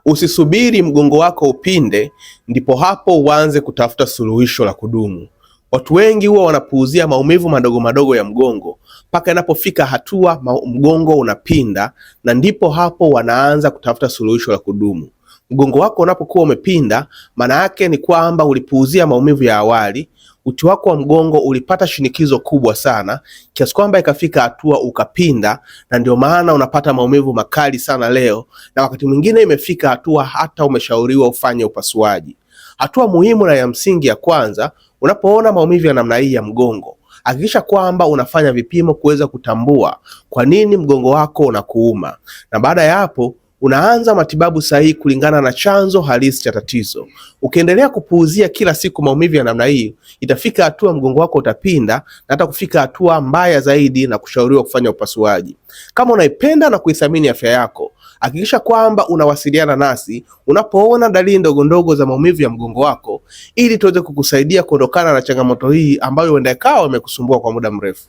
Usisubiri mgongo wako upinde ndipo hapo uanze kutafuta suluhisho la kudumu. Watu wengi huwa wanapuuzia maumivu madogo madogo ya mgongo mpaka inapofika hatua mgongo unapinda, na ndipo hapo wanaanza kutafuta suluhisho la kudumu. Mgongo wako unapokuwa umepinda, maana yake ni kwamba ulipuuzia maumivu ya awali, uti wako wa mgongo ulipata shinikizo kubwa sana kiasi kwamba ikafika hatua ukapinda, na ndio maana unapata maumivu makali sana leo, na wakati mwingine imefika hatua hata umeshauriwa ufanye upasuaji. Hatua muhimu na ya msingi ya kwanza, unapoona maumivu ya namna hii ya mgongo, hakikisha kwamba unafanya vipimo kuweza kutambua kwa nini mgongo wako unakuuma, na baada ya hapo unaanza matibabu sahihi kulingana na chanzo halisi cha tatizo. Ukiendelea kupuuzia kila siku maumivu ya namna hii, itafika hatua mgongo wako utapinda na hata kufika hatua mbaya zaidi na kushauriwa kufanya upasuaji. Kama unaipenda na kuithamini afya yako, hakikisha kwamba unawasiliana nasi unapoona dalili ndogo ndogo za maumivu ya mgongo wako, ili tuweze kukusaidia kuondokana na changamoto hii ambayo huenda ikawa imekusumbua kwa muda mrefu.